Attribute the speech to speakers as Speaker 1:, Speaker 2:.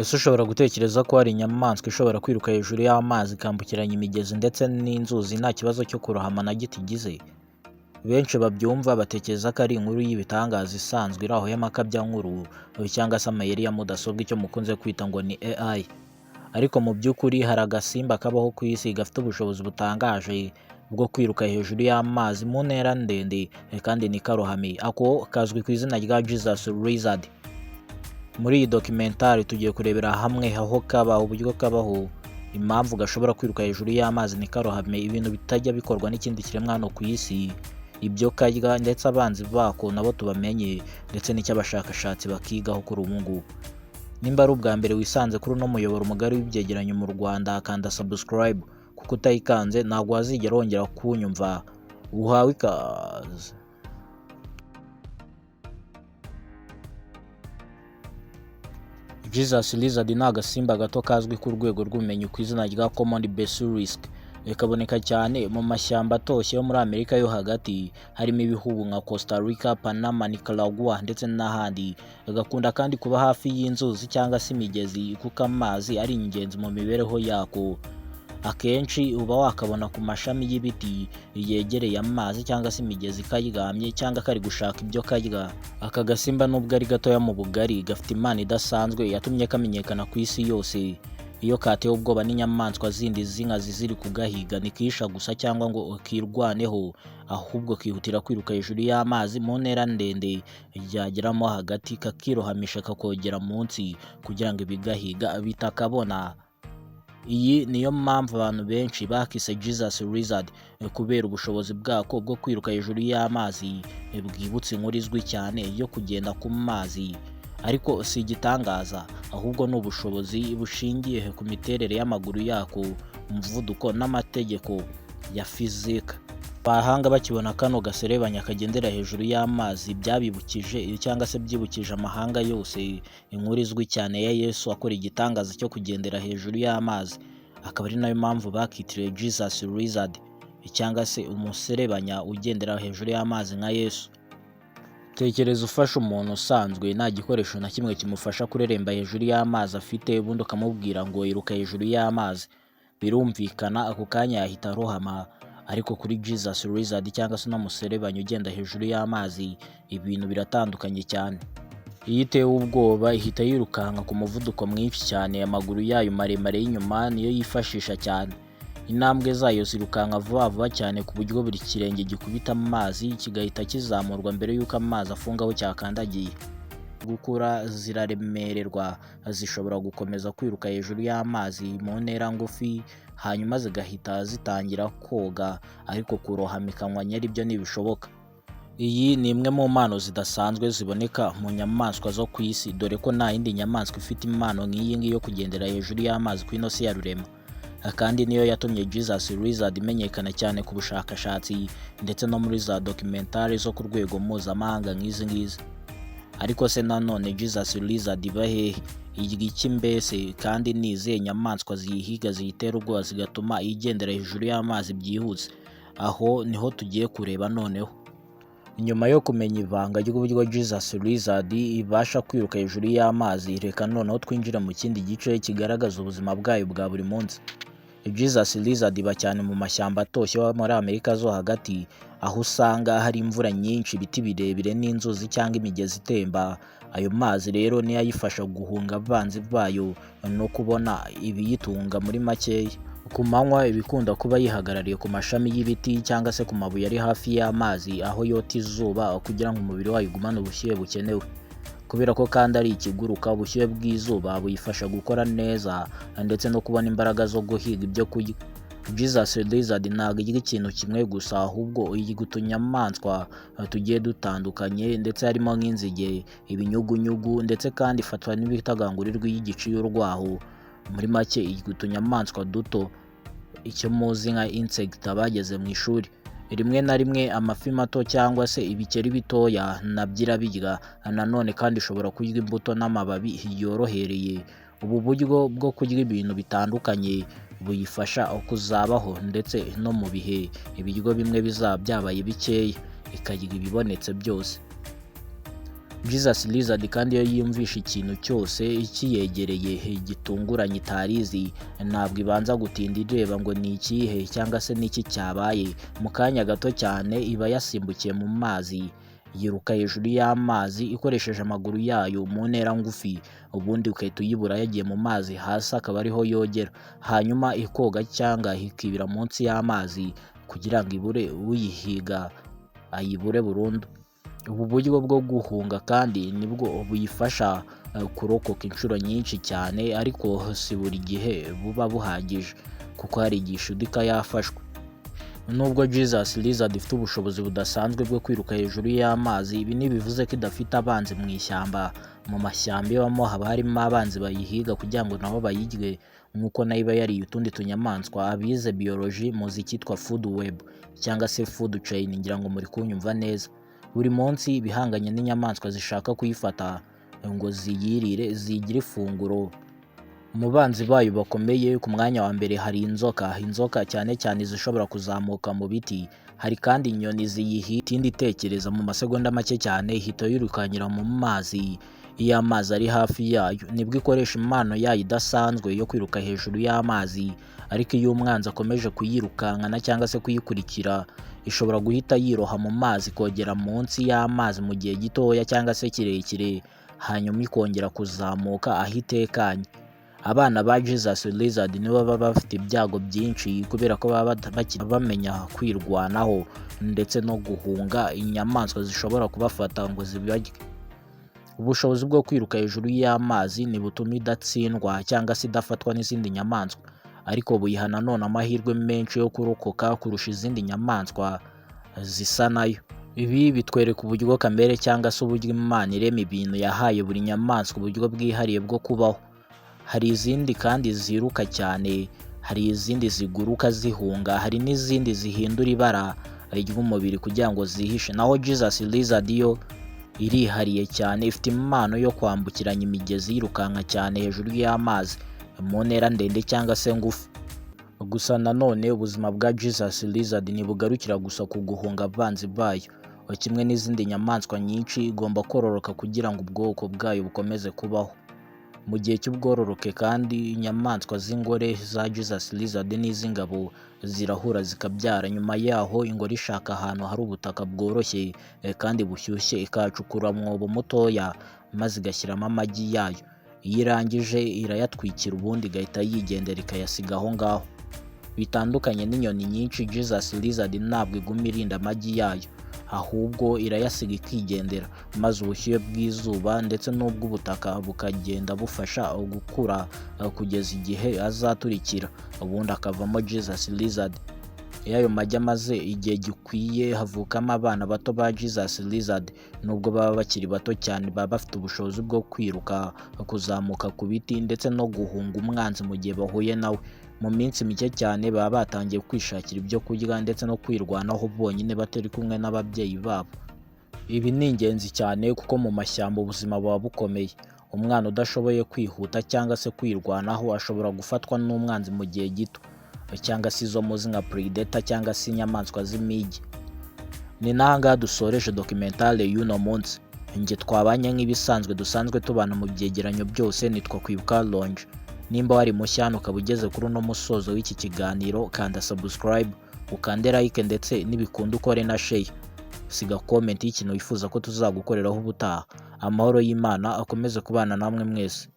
Speaker 1: Ese ushobora gutekereza ko hari inyamaswa ishobora kwiruka hejuru y'amazi, ikambukiranya imigezi ndetse n'inzuzi nta kibazo cyo kurohama na gito igize? Benshi babyumva batekereza ko ari inkuru y'ibitangaza isanzwe iri aho y'amakabyankuru cyangwa se amayeri ya mudasobwa, icyo mukunze kwita ngo ni AI. Ariko mu by'ukuri hari agasimba kabaho ku isi gafite ubushobozi butangaje bwo kwiruka hejuru y'amazi mu ntera ndende kandi ntikarohame. Ako kazwi ku izina rya Jesus Lizard. Muri iyi documentary tugiye kurebera hamwe aho kaba, uburyo kabaho, impamvu gashobora kwiruka hejuru y'amazi ntikarohame, ibintu bitajya bikorwa n'ikindi kiremwa hano ku isi, ibyo karya ndetse abanzi bako nabo tubamenye, ndetse n'icyo abashakashatsi bakigaho kuri ubu ngubu. Nimba ari ubwa mbere wisanze kuri uno muyoboro mugari w'ibyegeranyo mu Rwanda, kanda subscribe, kuko utayikanze ntabwo wazigera wongera kunyumva. Uhawe ikaze. Jesus Lizard ni agasimba gato kazwi ku rwego rw'ubumenyi ku izina rya Common Basilisk. Kaboneka cyane mu mashyamba atoshye yo muri Amerika yo hagati, harimo ibihugu nka Costa Rica, Panama, Nicaragua ndetse n'ahandi. Gakunda kandi kuba hafi y'inzuzi cyangwa se imigezi, kuko amazi ari ingenzi mu mibereho yako. Akenshi uba wakabona ku mashami y'ibiti yegereye amazi cyangwa se imigezi, karyamye cyangwa kari gushaka ibyo karya. Aka gasimba nubwo ari gatoya mu bugari, gafite impano idasanzwe yatumye kamenyekana ku isi yose. Iyo katewe ubwoba n'inyamaswa zindi z'inkazi ziri kugahiga, ntikisha gusa cyangwa ngo kirwaneho, ahubwo kihutira kwiruka hejuru y'amazi mu ntera ndende, ryageramo hagati kakirohamisha kakogera munsi kugira ngo ibigahiga bitakabona. Iyi niyo mpamvu abantu benshi bakise Jesus Lizard, kubera ubushobozi bwako bwo kwiruka hejuru y'amazi bwibutsa inkuru izwi cyane yo kugenda ku mazi. Ariko si igitangaza, ahubwo ni ubushobozi bushingiye ku miterere y'amaguru yako, umuvuduko n'amategeko ya fizika. Abahanga bakibona kano gaserebanya kagendera hejuru y'amazi, byabibukije cyangwa se byibukije amahanga yose inkuru izwi cyane ya Yesu akora igitangaza cyo kugendera hejuru y'amazi, akaba ari nayo mpamvu bakitiriye Jesus Lizard cyangwa se umuserebanya ugendera hejuru y'amazi nka Yesu. Tekereza ufashe umuntu usanzwe nta gikoresho na kimwe kimufasha kureremba hejuru y'amazi afite, ubundi ukamubwira ngo iruka hejuru y'amazi. Birumvikana ako kanya yahita arohama, ariko kuri Jesus Lizard cyangwa se uno muserebanya ugenda hejuru y'amazi, ibintu biratandukanye cyane. Iyo itewe ubwoba ihita yirukanka ku muvuduko mwinshi cyane, amaguru yayo maremare y'inyuma niyo yifashisha cyane. Intambwe zayo zirukanka vuba vuba cyane ku buryo buri kirenge gikubita amazi kigahita kizamurwa mbere y'uko amazi afunga aho cyakandagiye. Gukura ziraremererwa, zishobora gukomeza kwiruka hejuru y'amazi mu ntera ngufi, hanyuma zigahita zitangira koga, ariko kurohama ikanywa nyiri byo ntibishoboka. Iyi ni imwe mu mpano zidasanzwe ziboneka mu nyamaswa zo ku isi, dore ko nta yindi nyamaswa ifite impano nk'iyi ngiyi yo kugendera hejuru y'amazi ku ino si ya rurema. Kandi niyo yatumye Jesus Lizard imenyekana cyane ku bushakashatsi ndetse no muri za documentary zo ku rwego mpuzamahanga nk'izi ngizi. Ariko se nanone Jesus Lizard iba hehe? Irya iki mbese? Kandi ni izihe nyamaswa ziyihiga ziyitera ubwoba zigatuma igendera hejuru y'amazi byihuse? Aho niho tugiye kureba noneho. Nyuma yo kumenya ibanga ry'uburyo Jesus Lizard ibasha kwiruka hejuru y'amazi, reka noneho twinjire mu kindi gice kigaragaza ubuzima bwayo bwa buri munsi. Jesus Lizard iba cyane mu mashyamba atoshye yo muri Amerika zo hagati, aho usanga hari imvura nyinshi, ibiti birebire n'inzuzi cyangwa imigezi itemba. Ayo mazi rero niyo ayifasha guhunga abanzi bayo no kubona ibiyitunga muri makeya. Ku manywa iba ikunda kuba yihagarariye ku mashami y'ibiti cyangwa se ku mabuye ari hafi y'amazi, aho yota izuba kugira ngo umubiri wayo ugumane ubushyuhe bukenewe. Kubera ko kandi ari ikiguruka, ubushyuhe bw'izuba buyifasha gukora neza ndetse no kubona imbaraga zo guhiga ibyo kurya. Jesus Lizard ntabwo irya ikintu kimwe gusa, ahubwo irya utunyamaswa tugiye dutandukanye, ndetse harimo nk'inzige, ibinyugunyugu, ndetse kandi ifatwa n'ibitagangurirwa iyo igiciye urwaho. Muri make irya utunyamaswa duto, icyo muzi nka insect bageze mu ishuri. Rimwe na rimwe amafi mato cyangwa se ibikeri bitoya nabyo irabirya. Nanone kandi ishobora kurya imbuto n'amababi yorohereye. Ubu buryo bwo kurya ibintu bitandukanye buyifasha kuzabaho ndetse no mu bihe ibiryo bimwe bizaba byabaye bikeya, ikarya ibibonetse byose. Jesus Lizard kandi iyo yiyumvisha ikintu cyose kiyegereye gitunguranye itarizi, ntabwo ibanza gutinda ireba ngo ni ikihe cyangwa se ni iki cyabaye. Mu kanya gato cyane iba yasimbukiye mu mazi, yiruka hejuru y'amazi ikoresheje amaguru yayo mu ntera ngufi, ubundi ugahita uyibura yagiye mu mazi hasi, akaba ariho yogera, hanyuma ikoga cyangwa ikibira munsi y'amazi kugira ngo ibure uyihiga, ayibure burundu. Ubu buryo bwo guhunga kandi nibwo buyifasha kurokoka inshuro nyinshi cyane, ariko si buri gihe buba buhagije kuko hari igihe ishudika yafashwe. Nubwo Jesus Lizard ifite ubushobozi budasanzwe bwo kwiruka hejuru y'amazi, ibi ntibivuze ko idafite abanzi mu ishyamba. Mu mashyamba ibamo haba harimo abanzi bayihiga kugira ngo nabo bayirye nk'uko nayo iba yariye utundi tunyamaswa. Abize biology muzi icyitwa food web cyangwa se food chain, ngira ngo muri kunyumva neza. Buri munsi iba ihanganye n'inyamaswa zishaka kuyifata ngo ziyirire, ziyigire ifunguro. Mu banzi bayo bakomeye, ku mwanya wa mbere hari inzoka. Inzoka cyane cyane izishobora kuzamuka mu biti. Hari kandi inyoni ziyihiga. Ikindi, itekereza mu masegonda make cyane ihita yirukankira mu mazi. Iyo amazi ari hafi yayo nibwo ikoresha impano yayo idasanzwe yo kwiruka hejuru y'amazi, ariko iyo umwanzi akomeje kuyirukankana cyangwa se kuyikurikira, ishobora guhita yiroha mu mazi, ikogera munsi y'amazi mu gihe gitoya cyangwa se kirekire, hanyuma ikongera kuzamuka aho itekanye. Abana ba Jesus Lizard nibo baba bafite ibyago byinshi kubera ko baba bakiri bamenya kwirwanaho ndetse no guhunga inyamaswa zishobora kubafata ngo zibarye. Ubushobozi bwo kwiruka hejuru y'amazi ntibutuma idatsindwa cyangwa se idafatwa n'izindi nyamaswa, ariko buyiha nanone amahirwe menshi yo kurokoka kurusha izindi nyamaswa zisa nayo. Ibi bitwereka uburyo kamere cyangwa se uburyo Imana irema ibintu yahaye buri nyamaswa uburyo bwihariye bwo kubaho. Hari izindi kandi ziruka cyane, hari izindi ziguruka zihunga, hari n'izindi zihindura ibara ry'umubiri kugira ngo zihishe. Naho Jesus Lizard yo irihariye cyane, ifite impano yo kwambukiranya imigezi yirukanka cyane hejuru y'amazi mu ntera ndende cyangwa se ngufi. Gusa nanone ubuzima bwa Jesus Lizard ntibugarukira gusa ku guhunga abanzi bayo. Kimwe n'izindi nyamaswa nyinshi, igomba kororoka kugira ngo ubwoko bwayo bukomeze kubaho. Mu gihe cy'ubwororoke kandi, inyamaswa z'ingore za Jesus Lizard n'iz'ingabo zirahura zikabyara. Nyuma yaho ingore ishaka ahantu hari ubutaka bworoshye kandi bushyushye, ikahacukura umwobo mutoya maze igashyiramo amagi yayo. Iyo irangije irayatwikira, ubundi igahita yigendera ikayasiga aho ngaho. Bitandukanye n'inyoni nyinshi, Jesus Lizard ntabwo iguma irinda amagi yayo, ahubwo irayasiga ikigendera, maze ubushyuhe bw'izuba ndetse n'ubw'ubutaka bukagenda bufasha gukura kugeza igihe azaturikira, ubundi akavamo Jesus Lizard. Iyo ayo magi amaze igihe gikwiye, havukamo abana bato ba Jesus Lizard. Nubwo baba bakiri bato cyane, baba bafite ubushobozi bwo kwiruka, kuzamuka ku biti ndetse no guhunga umwanzi mu gihe bahuye nawe. Mu minsi mike cyane baba batangiye kwishakira ibyo kurya ndetse no kwirwanaho bonyine batari kumwe n'ababyeyi babo. Ibi ni ingenzi cyane kuko mu mashyamba ubuzima buba bukomeye. Umwana udashoboye kwihuta cyangwa se kwirwanaho ashobora gufatwa n'umwanzi mu gihe gito, cyangwa se izo muzi nka predator cyangwa se inyamaswa z'impigi. Ni n'ahangaha dusoreje documentary y'uno munsi. Njye twabanye nk'ibisanzwe, dusanzwe tubana mu byegeranyo byose, nitwa Kwibuka Longe. Nimba wari mushya hano ukaba ugeze kuri uno musozo w'iki kiganiro, kanda subscribe, ukande like, ndetse nibikunda ukore na share. Siga comment y'ikintu wifuza ko tuzagukoreraho ubutaha. Amahoro y'Imana akomeze kubana namwe mwese.